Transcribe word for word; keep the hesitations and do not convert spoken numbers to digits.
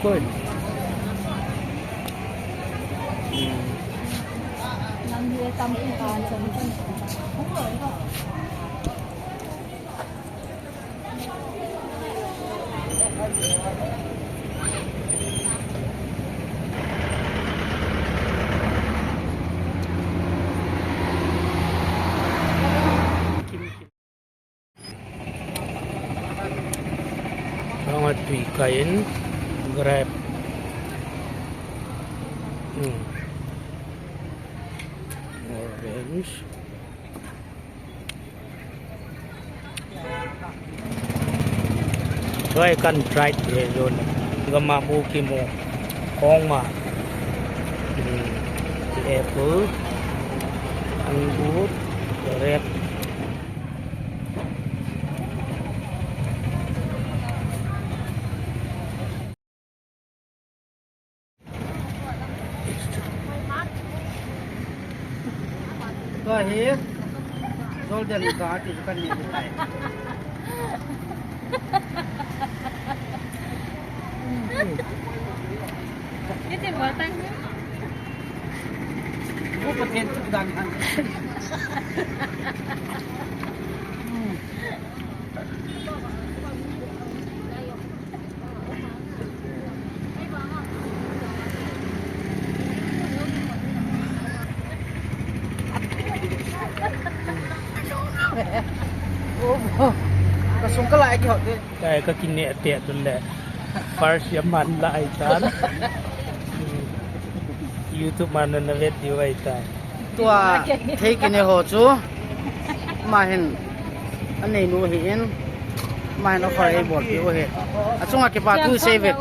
Koi. Anga tui kai in Grab. Hmm. Orange. Try kan try the zone. Gama bu ki mo. Kong ma. Hmm. Apple. Anggur. Red. Tua hi, Golden ka ti chu kan ni tai. Iti mo tang. Bu Pathen chu dan han. Kasung kalai kihot de. Kai ka kine te tu le. First ya man la ai tan. YouTube man na vet di wai tan. Tua thei kine ho chu. Ma hin anei nu hi in. Ma hin offer ei bol pi u hi. Achunga kipa thu sei ve.